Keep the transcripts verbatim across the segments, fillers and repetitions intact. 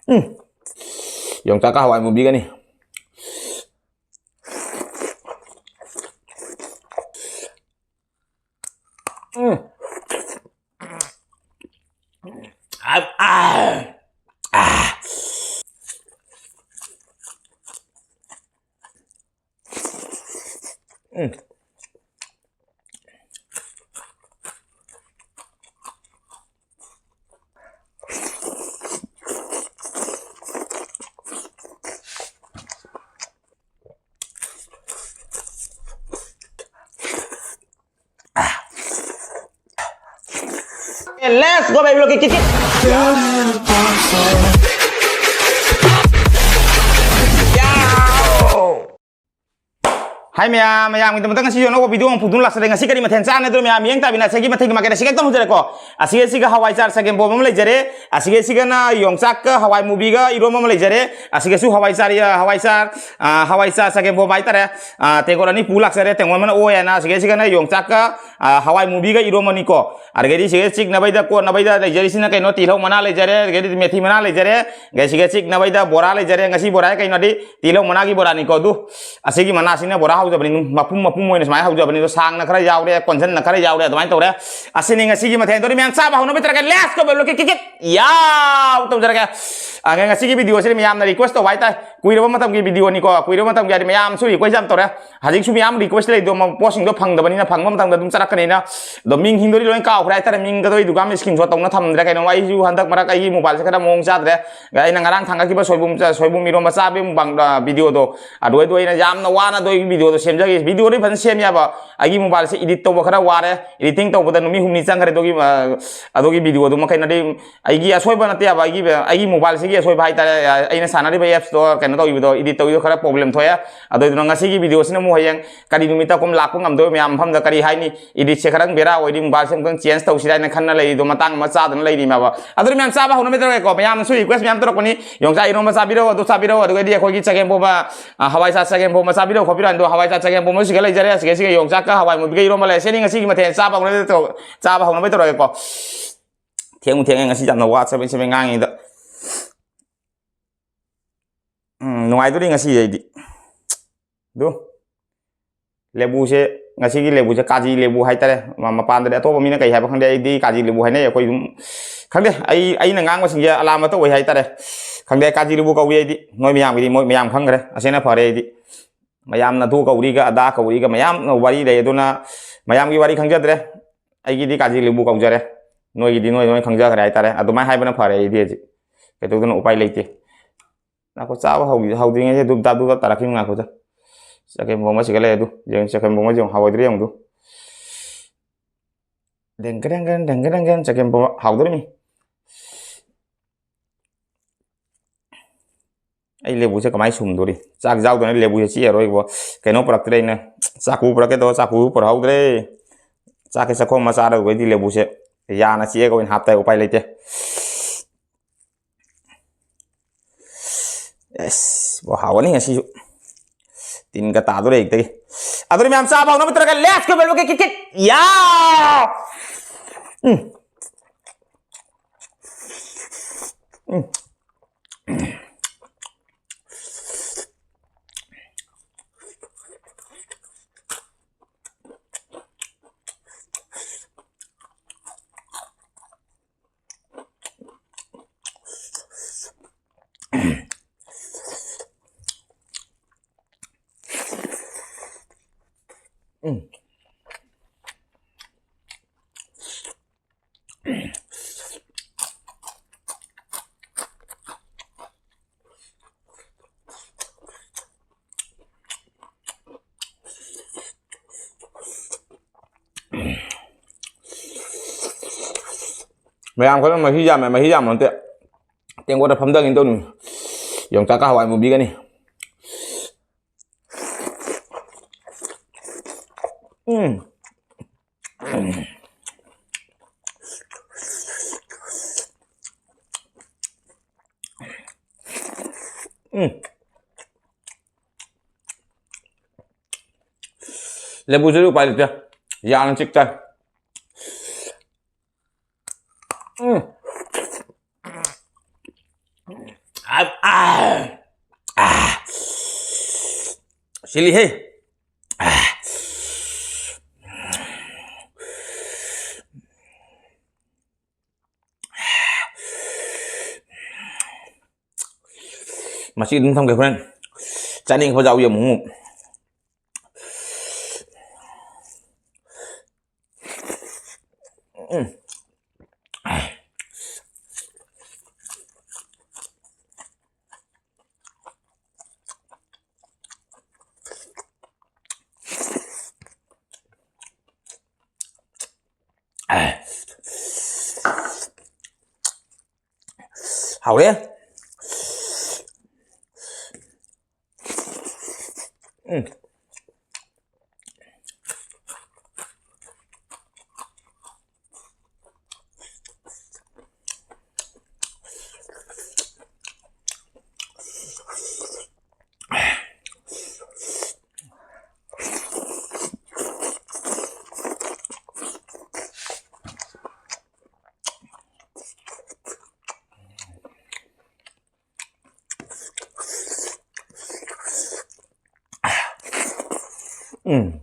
ꯎꯝ꯫ ꯌꯣꯡꯆꯥꯛꯀ ꯍꯋꯥꯏ ꯃꯨꯕꯤꯒꯅꯤ꯫ ꯎꯝ꯫ ꯑꯥ, ꯑꯥ, ꯑꯥ꯫ ꯎꯝ꯫ Let's go, baby, look, kick, kick. ꯍꯥꯏ ꯃꯌꯥꯝ, ꯃꯌꯥꯝꯒꯤꯗꯃꯛꯇ ꯉꯁꯤ ꯑꯅꯧꯕ video ꯑꯃ ꯄꯨꯗꯨꯅ ꯂꯥꯛꯆꯔꯦ꯫ ꯉꯁꯤ ꯀꯔꯤ ꯃꯊꯦꯜ ꯆꯥꯅꯗ꯭ꯔꯣ ꯃꯌꯥꯝ? ꯌꯦꯡ ꯇꯥꯕꯤꯅ ꯑꯁꯤꯒꯤ ꯃꯊꯦꯜꯒꯤ ꯃꯥꯏꯀꯩꯗ ꯁꯤꯒ ꯇꯧꯍꯟꯖꯔꯦꯀꯣ꯫ ꯑꯁꯤꯒ ꯁꯤꯒ ꯍꯋꯥꯏꯖꯥꯔ ꯆꯒꯦꯝꯄꯣꯝ ꯑꯃ ꯂꯩꯖꯔꯦ꯫ ꯑꯁꯤꯒ ꯁꯤꯒꯅ ꯌꯣꯡꯆꯥꯛꯀ ꯍꯋꯥꯏ ꯃꯨꯕꯤꯒ ꯏꯔꯣꯝꯕ ꯑꯃ ꯂꯩꯖꯔꯦ꯫ ꯑꯁꯤꯒꯁꯨ ꯍꯋꯥꯏꯖꯥꯔ, ꯍꯋꯥꯏꯖꯥꯔ, ꯑ, ꯍꯋꯥꯏꯖꯥꯔ ꯆꯒꯦꯝꯄꯣꯝ ꯍꯥꯏꯇꯥꯔꯦ꯫ ꯑ, ꯇꯦꯡꯀꯣꯠ ꯑꯅꯤ ꯄꯨ ꯂꯥꯛꯆꯔꯦ꯫ ꯇꯦꯡꯀꯣꯠ ꯑꯃꯅ ꯑꯣꯏ ꯍꯥꯏꯅ, ꯑꯁꯤꯒ ꯁꯤꯒꯅ ꯌꯣꯡꯆꯥꯛꯀ, ꯑ, ꯍꯋꯥꯏ ꯃꯨꯕꯤꯒ ꯏꯔꯣꯝꯕꯅꯤꯀꯣ꯫ ꯑꯗꯒꯤꯗꯤ ꯁꯤꯒ ꯆꯤꯛꯅꯕꯩꯗ, ꯀꯣꯠꯅꯕꯩꯗ ꯂꯩꯖꯔꯤꯁꯤꯅ ꯀꯩꯅꯣ? ꯇꯤꯜꯍꯧ ꯃꯅꯥ ꯂꯩꯖꯔꯦ, ꯑꯗꯒꯤꯗꯤ ꯃꯦꯊꯤ ꯃꯅꯥ ꯂꯩꯖꯔꯦ, ꯑꯗꯒꯤ ꯁꯤꯒ ꯆꯤꯛꯅꯕꯩꯗ ꯕꯣꯔꯥ ꯂꯩꯖꯔꯦ꯫ ꯉꯁꯤ ꯕꯣꯔꯥ ꯀꯩꯅꯣꯗꯤ ꯇꯤꯜꯍꯧ ꯃꯅꯥꯒꯤ ꯕꯣꯔꯥꯅꯤꯀꯣ꯫ ꯑꯗꯨ ꯑꯁꯤꯒꯤ ꯃꯅꯥꯁꯤꯅ ꯕꯣꯔꯥ ꯍꯧꯖꯕꯅꯤ, ꯃꯄꯨꯝ ꯃꯄꯨꯝ ꯑꯣꯏꯅ ꯁꯨꯃꯥꯏꯅ ꯍꯧꯖꯕꯅꯤ꯫ ꯑꯗꯣ ꯁꯥꯡꯅ ꯈꯔ ꯌꯥꯎꯔꯦ, ꯀꯣꯟꯁꯤꯟꯅ ꯈꯔ ꯌꯥꯎꯔꯦ, ꯑꯗꯨꯃꯥꯏꯅ ꯇꯧꯔꯦ꯫ ꯑꯁꯤꯅꯤ ꯉꯁꯤꯒꯤ ꯃꯊꯦꯜ꯫ ꯑꯗꯨꯗꯤ ꯃꯌꯥꯝ ꯆꯥꯕ ꯍꯧꯅꯕ ꯇꯧꯔꯒꯦ꯫ Let's go, baby, ꯀꯤꯛ, ꯀꯤꯛ, ꯀꯤꯛ꯫ ꯌꯥꯎ ꯇꯧꯖꯔꯒꯦ꯫ ꯑ, ꯉꯁꯤꯒꯤ video ꯁꯤꯗꯤ ꯃꯌꯥꯝꯅ request ꯇꯧꯕ ꯍꯥꯏꯇꯥꯔꯦ꯫ ꯀꯨꯏꯔꯕ ꯃꯇꯝꯒꯤ video ꯅꯤꯀꯣ, ꯀꯨꯏꯔꯕ ꯃꯇꯝꯒꯤ ꯍꯥꯏꯗꯤ ꯃꯌꯥꯝꯁꯨ request ꯌꯥꯝ ꯇꯧꯔꯦ꯫ ꯍꯧꯖꯤꯛꯁꯨ ꯃꯌꯥꯝ request ꯂꯩꯗꯣ, ꯃ-, ꯄꯣꯠꯁꯤꯡꯗꯣ ꯐꯪꯗꯕꯅꯤꯅ, ꯐꯪꯕ ꯃꯇꯝꯗ ꯑꯗꯨꯝ ꯆꯠꯂꯛꯀꯅꯤꯅ꯫ ꯑꯗꯣ ꯃꯤꯡ ꯍꯤꯡꯗꯣꯗꯤ ꯂꯣꯏ ꯀꯥꯎꯈ꯭ꯔꯦ ꯍꯥꯏꯇꯥꯔꯦ, ꯃꯤꯡꯒꯗꯣ ꯑꯩ ꯗꯨꯀꯥꯟ screenshot ꯇꯧꯅ ꯊꯝꯗ꯭ꯔꯦ꯫ ꯀꯩꯅꯣ, ꯑꯩꯁꯨ ꯍꯟꯗꯛ ꯃꯔꯛ ꯑꯩꯒꯤ mobile ꯁꯦ ꯈꯔ ꯃꯑꯣꯡ ꯆꯥꯗ꯭ꯔꯦ꯫ ꯑꯩꯅ ꯉꯔꯥꯡ ꯊꯥꯡꯒꯠꯈꯤꯕ ꯁꯣꯏꯕꯨꯝ ꯆ-, ꯁꯣꯏꯕꯨꯝ ꯏꯔꯣꯝꯕ ꯆꯥꯕꯒꯤ mukbang, ꯑ, video ꯗꯣ, ꯑꯗꯨ, ꯑꯗꯨ ꯑꯩꯅ ꯌꯥꯝꯅ ꯋꯥꯅ ꯑꯗꯨꯒꯤ video ꯗꯣ ꯁꯦꯝꯖꯈꯤ꯫ Video ꯗꯤ ꯐꯖꯅ ꯁꯦꯝ ꯌꯥꯕ, ꯑꯩꯒꯤ mobile ꯁꯦ edit ꯇꯧꯕ ꯈꯔ ꯋꯥꯔꯦ, editing ꯇꯧꯕꯗ ꯅꯨꯃꯤꯠ ꯍꯨꯝꯅꯤ ꯆꯪꯈ꯭ꯔꯦ꯫ ꯑꯗꯨꯒꯤ, ꯑ, ꯑꯗꯨꯒꯤ video ꯗꯨꯃ ꯀꯩꯅꯣꯗꯤ ꯑꯩꯒꯤ ꯑꯁꯣꯏꯕ ꯅꯠꯇꯦꯕ, ꯑꯩꯒꯤ, ꯑꯩꯒꯤ mobile ꯁꯤꯒꯤ ꯑꯁꯣꯏꯕ ꯍꯥꯏꯇꯥꯔꯦ꯫ ꯑꯩꯅ ꯁꯥꯟꯅꯔꯤꯕ apps ꯇꯣ ꯀꯩꯅꯣ ꯇꯧꯈꯤꯕꯗꯣ, edit ꯇꯧꯈꯤꯕꯗꯣ ꯈꯔ problem ꯊꯣꯛꯑꯦ꯫ ꯑꯗꯨꯗꯨꯅ ꯉꯁꯤꯒꯤ video ꯁꯤꯅ ꯑꯃꯨꯛ ꯍꯌꯦꯡ ꯀꯔꯤ ꯅꯨꯃꯤꯠꯇ ꯀꯨꯝ ꯂꯥꯛꯄ ꯉꯝꯗꯣꯏꯕ ꯃꯌꯥꯝ ꯃꯐꯝꯗ, ꯀꯔꯤ ꯍꯥꯏꯅꯤ, edit ꯁꯦ ꯈꯔ ꯕꯦꯔꯥ ꯑꯣꯏꯔꯤ, mobile ꯁꯦ ꯑꯃꯨꯛꯇꯪ change ꯇꯧꯁꯤꯔꯥ ꯍꯥꯏꯅ ꯈꯟꯅ ꯂꯩꯔꯤꯗꯣ, ꯃꯇꯥꯡ ꯑꯃ ꯆꯥꯗꯅ ꯂꯩꯔꯤꯅꯦꯕ꯫ ꯑꯗꯨꯅ ꯃꯌꯥꯝ ꯆꯥꯕ ꯍꯧꯅꯕ ꯇꯧꯔꯒꯦꯀꯣ꯫ ꯃꯌꯥꯝꯅꯁꯨ request ꯃꯌꯥꯝ ꯇꯧꯔꯛꯄꯅꯤ, "ꯌꯣꯡꯆꯥꯛ ꯏꯔꯣꯝꯕ ꯆꯥꯕꯤꯔꯛꯑꯣ, ꯑꯗꯨ ꯆꯥꯕꯤꯔꯛꯑꯣ", ꯑꯗꯨꯒꯗꯤ ꯑꯩꯈꯣꯏꯒꯤ ꯆꯒꯦꯝꯄꯣꯝꯕ, ꯑ, ꯍꯋꯥꯏꯖꯥꯔ ꯆꯒꯦꯝꯄꯣꯝꯕ ꯆꯥꯕꯤꯔꯛꯑꯣ ꯈꯣꯠꯄꯤꯔꯛꯑꯣ꯫ ꯑꯗꯣ ꯍꯋꯥꯏꯖꯥꯔ ꯆꯒꯦꯝꯄꯣꯝꯕ ꯁꯤꯒ ꯂꯩꯖꯔꯦ, ꯑꯁꯤꯒ, ꯁꯤꯒ ꯌꯣꯡꯆꯥꯛꯀ ꯍꯋꯥꯏ ꯃꯨꯕꯤꯒ ꯏꯔꯣꯝꯕ ꯂꯩꯔꯦ꯫ ꯁꯤꯅꯤ ꯉꯁꯤꯒꯤ ꯃꯊꯦꯜ꯫ ꯆꯥꯕ ꯍꯧꯅꯕ ꯇꯧꯔ-, ꯆꯥꯕ ꯍꯧꯅꯕ ꯇꯧꯔꯒꯦꯀꯣ꯫ ꯊꯦꯡꯉꯨ ꯊꯦꯡꯉꯦ ꯉꯁꯤ ꯌꯥꯝꯅ ꯋꯥ ꯆꯕꯦꯠ ꯆꯕꯦꯠ ꯉꯥꯡꯉꯤꯗ꯫ ꯅꯨꯡꯉꯥꯏꯗꯣꯔꯤ ꯉꯁꯤ ꯑꯩꯗꯤ꯫ ꯑꯗꯨ ꯂꯦꯕꯨꯁꯦ, ꯉꯁꯤꯒꯤ ꯂꯦꯕꯨꯁꯦ ꯀꯥꯖꯤ ꯂꯦꯕꯨ ꯍꯥꯏꯇꯥꯔꯦ꯫ ꯃ-, ꯃꯄꯥꯟꯗꯗꯤ ꯑꯇꯣꯞꯄ ꯃꯤꯅ ꯀꯩ ꯍꯥꯏꯕ ꯈꯪꯗꯦ, ꯑꯩꯗꯤ ꯀꯥꯖꯤ ꯂꯦꯕꯨ ꯍꯥꯏꯅꯩ꯫ ꯑꯩꯈꯣꯏ ꯑꯗꯨꯝ ꯈꯪꯗꯦ, ꯑꯩ, ꯑꯩꯅ ꯉꯥꯡꯕꯁꯤꯡꯁꯦ ꯑꯂꯥꯝꯕꯇ ꯑꯣꯏ ꯍꯥꯏꯇꯥꯔꯦ꯫ ꯈꯪꯗꯦ, ꯀꯥꯖꯤ ꯂꯦꯕꯨ ꯀꯧꯏ ꯑꯩꯗꯤ꯫ ꯅꯣꯏ ꯃꯌꯥꯝꯒꯤꯗꯤ ꯃꯣꯏ ꯃꯌꯥꯝ ꯈꯪꯈ꯭ꯔꯦ, ꯑꯁꯤꯅ ꯐꯔꯦ꯫ ꯑꯩꯗꯤ ꯃꯌꯥꯝꯅ ꯑꯗꯨ ꯀꯧꯔꯤꯒ ꯑꯗꯥ ꯀꯧꯔꯤꯒ ꯃꯌꯥꯝ ꯋꯥꯔꯤ ꯂꯩ, ꯑꯗꯨꯅ ꯃꯌꯥꯝꯒꯤ ꯋꯥꯔꯤ ꯈꯪꯖꯗ꯭ꯔꯦ꯫ ꯑꯩꯒꯤꯗꯤ ꯀꯥꯖꯤ ꯂꯦꯕꯨ ꯀꯧꯖꯔꯦ, ꯅꯣꯏꯒꯤꯗꯤ ꯅꯣꯏ ꯅꯣꯏ ꯈꯪꯖꯈ꯭ꯔꯦ ꯍꯥꯏꯇꯥꯔꯦ꯫ ꯑꯗꯨꯃꯥꯏꯅ ꯍꯥꯏꯕꯅ ꯐꯔꯦ꯫ ꯑꯩꯗꯤ ꯍꯧꯖꯤꯛ ꯀꯩꯗꯧꯗꯅ ꯎꯄꯥꯏ ꯂꯩꯇꯦ꯫ ꯉꯥꯏꯈꯣ, ꯆꯥꯕ ꯍꯧꯗ꯭ꯔꯤ-, ꯍꯧꯗ꯭ꯔꯤꯉꯩꯁꯦ ꯗꯨꯞ ꯗꯥꯞ ꯗꯨꯞ ꯗꯥꯞ ꯇꯥꯔꯛꯈꯤꯅꯨ꯫ ꯉꯥꯏꯈꯣ, ꯆꯒꯦꯝ ꯄꯣꯝꯕ ꯁꯤꯒ ꯂꯩ ꯑꯗꯨ꯫ ꯌꯦꯡ, ꯆꯒꯦꯝ ꯄꯣꯝꯕꯁꯦ ꯌꯦꯡꯉꯨ, ꯍꯥꯎꯔꯣꯏꯗ꯭ꯔꯥ ꯌꯦꯡꯉꯨ ꯑꯗꯨ꯫ ꯗꯦꯡ ꯀꯔꯦꯡ ꯀꯔꯦꯡ, ꯗꯦꯡ ꯀꯔꯦꯡ ꯀꯔꯦꯡ, ꯆꯒꯦꯝ ꯄꯣꯝꯕ ꯍꯥꯎꯗꯣꯔꯤꯃꯤ꯫ ꯑꯩ ꯂꯦꯕꯨꯁꯦ ꯀꯃꯥꯏꯅ ꯁꯨꯝꯗꯣꯔꯤ? ꯆꯥꯛ ꯌꯥꯎꯗꯅ ꯂꯦꯕꯨꯁꯦ ꯆꯤꯛꯑꯔꯣꯏꯀꯣ꯫ ꯀꯩꯅꯣ ꯄꯨꯔꯛꯇ꯭ꯔꯦ ꯑꯩꯅ꯫ ꯆꯥꯛꯀꯨ ꯄꯨꯔꯛꯀꯦ ꯇꯧꯔ ꯆꯥꯛꯀꯨ ꯄꯨꯔꯛꯍꯧꯗ꯭ꯔꯦ꯫ ꯆꯥꯛꯀꯤ ꯆꯥꯛꯈꯣꯝ ꯑꯃ ꯆꯥꯔꯨꯕꯩꯗꯤ ꯂꯦꯕꯨꯁꯦ ꯌꯥꯅ ꯆꯤꯛꯑꯒ ꯑꯣꯏꯅ ꯍꯥꯞꯇꯥꯏ, ꯎꯄꯥꯏ ꯂꯩꯇꯦ꯫ ꯑꯦꯁ, ꯕꯣ, ꯍꯥꯎꯒꯅꯤ ꯉꯁꯤꯁꯨ꯫ ꯇꯤꯟꯒ ꯇꯥꯗꯣꯔꯦ ꯍꯦꯛꯇꯒꯤ꯫ ꯑꯗꯨꯅ ꯃꯌꯥꯝ ꯆꯥꯕ ꯍꯧꯅꯕ ꯇꯧꯔꯒ, let's go, baby, kick, kick, kick. ꯌꯥ! ꯎꯝ꯫ ꯎꯝ꯫ ꯎꯝ꯫ ꯃꯌꯥꯝ ꯈꯔ ꯃꯍꯤ ꯌꯥꯝꯃꯦ, ꯃꯍꯤ ꯌꯥꯝꯕ ꯅꯠꯇꯦ, ꯇꯦꯡꯀꯣꯠꯇ ꯐꯝꯊꯒꯦꯅ ꯇꯧꯅꯤ꯫ ꯌꯣꯡꯆꯥꯛꯀ ꯍꯋꯥꯏ ꯃꯨꯕꯤꯒꯅꯤ꯫ ꯎꯝ꯫ ꯎꯝ꯫ ꯂꯦꯕꯨꯁꯤꯗꯤ ꯎꯄꯥꯏ ꯂꯩꯇꯦ, ꯌꯥꯅ ꯆꯤꯛ ꯇꯥꯏ꯫ ꯎꯝ꯫ ꯑ, ꯑ, ꯑ꯫ ꯀꯤꯂꯤꯍꯦ꯫ ꯃꯁꯤ ꯑꯗꯨꯝ ꯊꯝꯒꯦ, ꯍꯣꯔꯦꯟ ꯆꯥꯅꯤꯡꯉꯛꯄ ꯌꯥꯎꯏ ꯑꯃꯨꯛ ꯑꯃꯨꯛ꯫ ꯎꯝ꯫ ꯍꯥꯎꯋꯦ꯫ ꯎꯝ꯫ ꯎꯝ꯫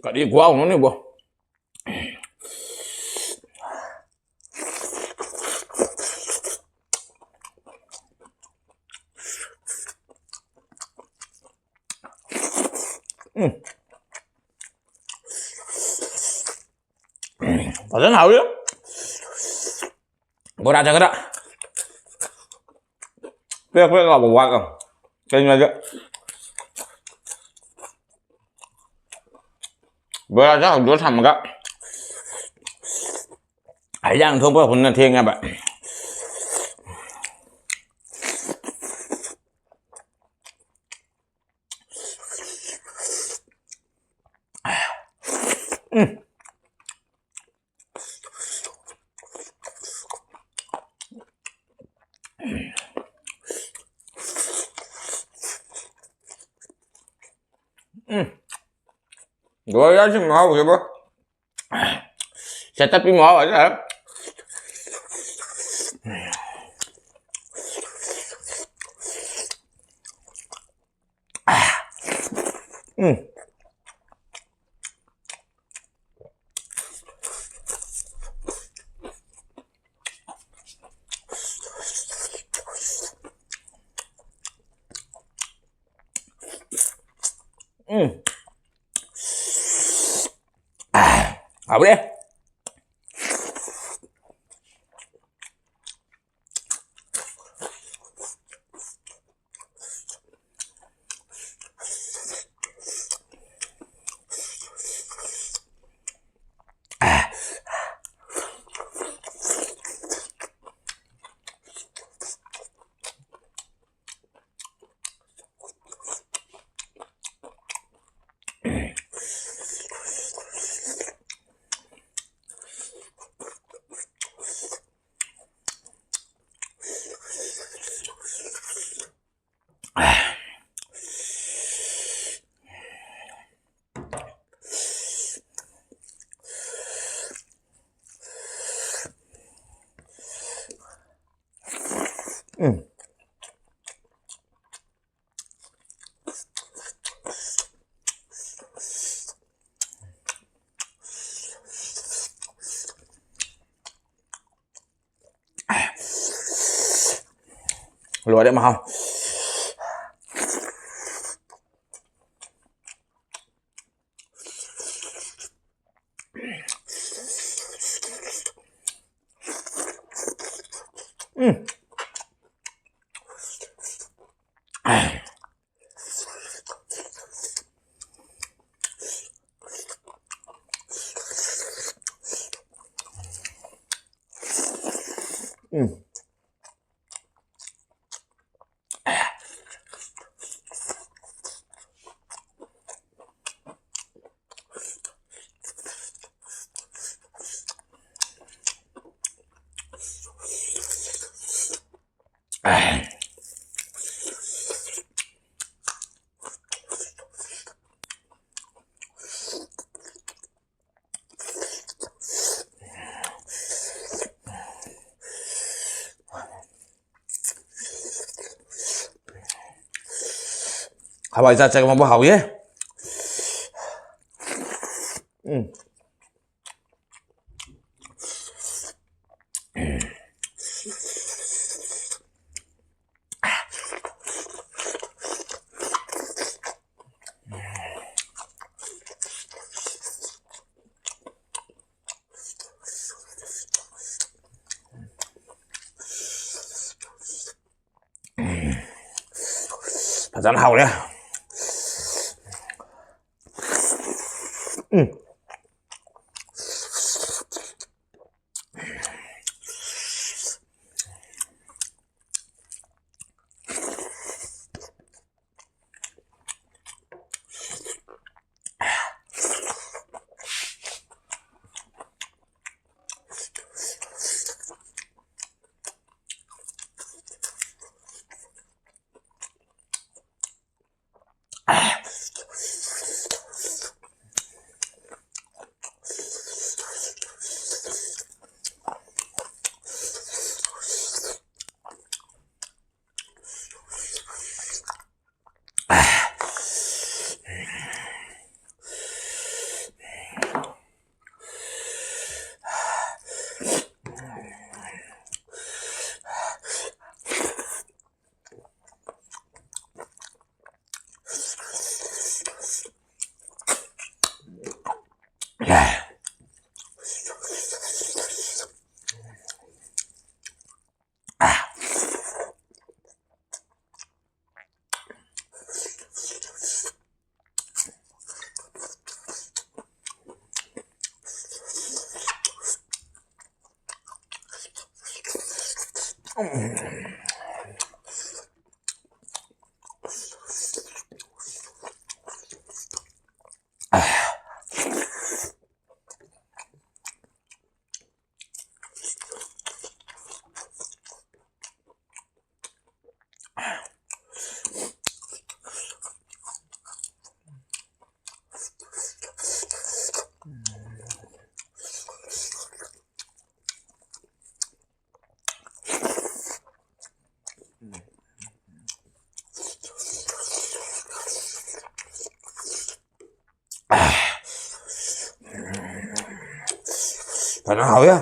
ꯀꯔꯤ ꯈꯨꯍꯥꯎꯅꯣꯅꯦꯕꯣ? ꯎꯝ꯫ ꯐꯖꯅ ꯍꯥꯎꯋꯤ꯫ ꯕꯣꯔꯥ ꯆꯥꯒꯗ꯭ꯔꯥ? ꯄꯦꯛ ꯄꯦꯛ ꯂꯥꯎꯕ ꯋꯥꯠꯂꯣ꯫ ꯀꯩꯅꯣ ꯍꯥꯏꯗꯤ, ꯕꯣꯔꯥ ꯆꯥ ꯍꯧꯗꯣꯛꯑ ꯊꯝꯃꯒ ꯍꯩꯖꯥꯡ ꯊꯣꯛꯄ ꯍꯨꯟꯅ ꯊꯦꯡꯉꯦꯕ꯫ ꯎꯝ꯫ ꯎꯝ꯫ ꯂꯣꯏꯔꯦ ꯁꯤ ꯃꯍꯥꯎꯁꯤꯕꯨ꯫ ꯁꯦꯇꯠꯄꯤ ꯃꯍꯥꯎ ꯍꯥꯏꯇꯥꯔꯦ꯫ ꯎꯝ꯫ ꯎꯝ꯫ ꯍꯥꯎꯔꯦ꯫ ꯎꯝ꯫ ꯂꯣꯏꯔꯦ ꯃꯍꯥꯎ꯫ ꯎꯝ꯫ ꯎꯝ꯫ ꯍꯋꯥꯏꯖꯥꯔ ꯆꯒꯦꯝ ꯄꯣꯝꯕ ꯍꯥꯎꯏꯍꯦ꯫ ꯎꯝ꯫ ꯐꯖꯅ ꯍꯥꯎꯔꯦ꯫ ꯎꯝ꯫ ꯐꯖꯅ ꯍꯥꯎꯋꯦ꯫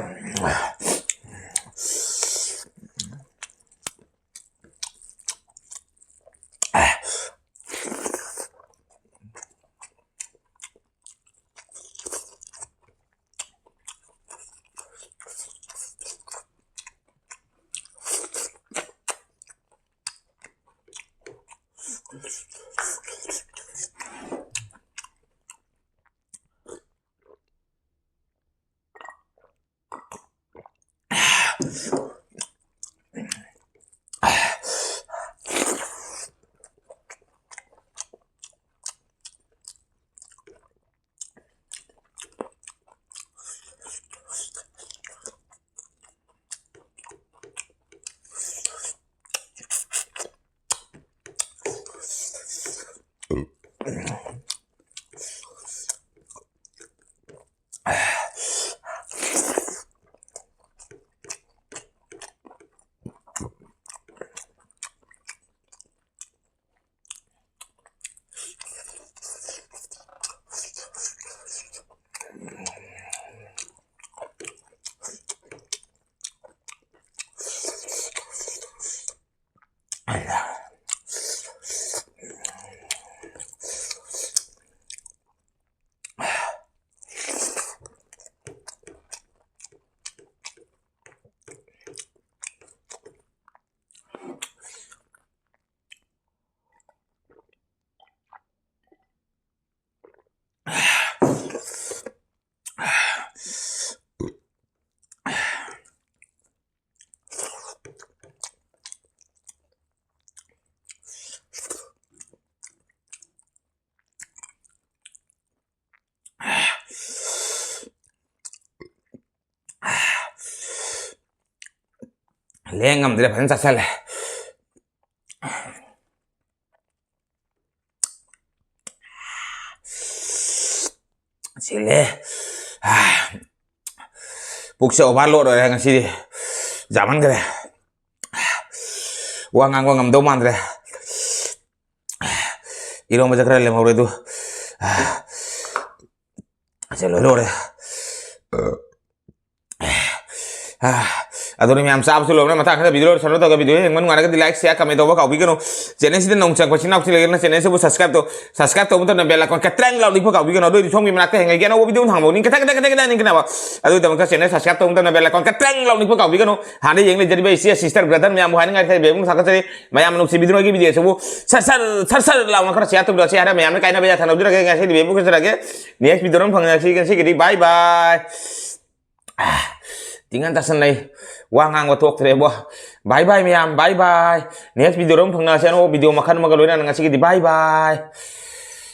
ꯂꯦꯡ ꯉꯝꯗ꯭ꯔꯦ, ꯐꯖꯅ ꯆꯥꯁꯜꯂꯦ꯫ ꯁꯤꯜꯂꯦ꯫ ꯄꯨꯛꯁꯦ overload ꯑꯣꯏꯔꯦ ꯉꯁꯤꯗꯤ, ꯌꯥꯝꯃꯟꯈ꯭ꯔꯦ꯫ ꯋꯥ ꯉꯥꯡꯕ ꯉꯝꯗꯧ ꯃꯥꯟꯗ꯭ꯔꯦ꯫ ꯏꯔꯣꯝꯕꯁꯦ ꯈꯔ ꯂꯦꯝꯍꯧꯔꯦ ꯑꯗꯨ꯫ ꯁꯦ ꯂꯣꯏ ꯂꯣꯏꯔꯦ꯫ ꯑꯗꯨꯅ ꯃꯌꯥꯝ ꯆꯥꯕꯁꯨ ꯂꯣꯏꯔꯕꯅ ꯃꯊꯪ ꯈꯔ ꯚꯤꯗꯤꯑꯣ ꯁꯔꯨꯛ ꯇꯧꯔꯒ ꯚꯤꯗꯤꯑꯣ ꯌꯦꯡꯕ ꯅꯨꯡꯉꯥꯏꯔꯒꯗꯤ ꯂꯥꯏꯛ ꯁꯤꯌꯥꯔ ꯀꯃꯦꯟ ꯇꯧꯕ ꯀꯥꯎꯕꯤꯒꯅꯨ꯫ ꯆꯦꯅꯦꯜꯁꯤꯗ ꯅꯧꯅ ꯆꯪꯉꯛꯄ ꯏꯆꯤꯟ ꯏꯅꯥꯎꯁꯤ ꯂꯩꯔꯒꯅ ꯆꯦꯅꯦꯜꯁꯤꯕꯨ ꯁꯕꯁꯀ꯭ꯔꯥꯏꯕ ꯇꯧ ꯁꯕꯁꯀ꯭ꯔꯥꯏꯕ ꯇꯧꯕ ꯃꯇꯝꯗ ꯕꯦꯜ ꯑꯥꯏꯀꯣꯟ ꯀꯇ꯭ꯔꯦꯡ ꯂꯥꯎꯅꯤꯛꯄ ꯀꯥꯎꯕꯤꯒꯅꯨ꯫ ꯑꯗꯨ ꯑꯣꯏꯔꯗꯤ ꯁꯣꯝꯒꯤ ꯃꯅꯥꯛꯇ ꯍꯦꯡꯉꯩꯒꯤ ꯑꯅꯧꯕ ꯚꯤꯗꯤꯑꯣ ꯊꯥꯡꯕꯧ ꯅꯤꯡ ꯈꯤꯇꯪ ꯈꯤꯇꯪ ꯈꯤꯇꯪ ꯈꯤꯇꯪ ꯅꯤꯡꯈꯠꯅꯕ꯫ ꯑꯗꯨꯒꯤꯗꯃꯛꯇ ꯆꯦꯅꯦꯜ ꯁꯕꯁꯀ꯭ꯔꯥꯏꯕ ꯇꯧꯕ ꯃꯇꯝꯗ ꯕꯦꯜ ꯑꯥꯏꯀꯣꯟ ꯀꯇ꯭ꯔꯦꯡ ꯂꯥꯎꯅꯤꯛꯄ ꯀꯥꯎꯕꯤꯒꯅꯨ꯫ ꯍꯥꯟꯅ ꯌꯦꯡ ꯂꯩꯖꯔꯤꯕ ꯏꯆꯦ ꯁꯤꯁꯇꯔ ꯕ꯭ꯔꯗꯔ ꯃꯌꯥꯝꯕꯨ ꯍꯥꯏꯅꯤꯡꯉꯥꯏ ꯂꯩꯇꯦ ꯕꯦꯕꯨꯡ ꯁꯥꯒꯠꯆꯔꯤ꯫ ꯃꯌꯥꯝꯅ ꯅꯨꯡꯁꯤꯕꯤꯗꯨꯅ ꯑꯩꯒꯤ ꯚꯤꯗꯤꯑꯣꯁꯤꯕꯨ ꯁꯠ ꯁꯠ ꯁꯠ ꯁꯠ ꯂꯥꯎꯅ ꯈꯔ ꯁꯤꯌꯥꯔ ꯇꯧꯕꯤꯔꯛꯑꯣ꯫ ꯁꯤ ꯍꯥꯏꯔ ꯃꯌꯥꯝꯅ ꯀꯥꯏꯅꯕ ꯌꯥꯊꯪ ꯂꯧꯖꯔꯒꯦ꯫ ꯉꯁꯤꯗꯤ ꯕꯦꯕꯨꯡ ꯀꯠꯆꯔꯒꯦ꯫ ꯅꯦꯛꯁ ꯚꯤꯗꯤꯑꯣꯗ ꯑꯃꯨꯛ ꯐꯪꯅꯁꯤ꯫ ꯉꯁꯤꯒꯤꯗꯤ ꯕꯥꯏ ꯕꯥꯏ꯫ ꯇꯤꯡꯉꯟ ꯇꯥꯁꯟꯅꯩ꯫ ꯋꯥ ꯉꯥꯡꯕ ꯊꯣꯛꯇ꯭ꯔꯦꯕꯣ꯫ ꯕꯥꯏ ꯕꯥꯏ ꯃꯌꯥꯝ, ꯕꯥꯏ ꯕꯥꯏ꯫ ꯅꯦꯛꯁ ꯚꯤꯗꯤꯑꯣꯗ ꯑꯃꯨꯛ ꯐꯪꯅꯁꯦ꯫ ꯑꯅꯧꯕ ꯚꯤꯗꯤꯑꯣ ꯃꯈꯜ ꯑꯃꯒ ꯂꯣꯏꯅꯅ ꯉꯁꯤꯒꯤꯗꯤ ꯕꯥꯏ ꯕꯥꯏ꯫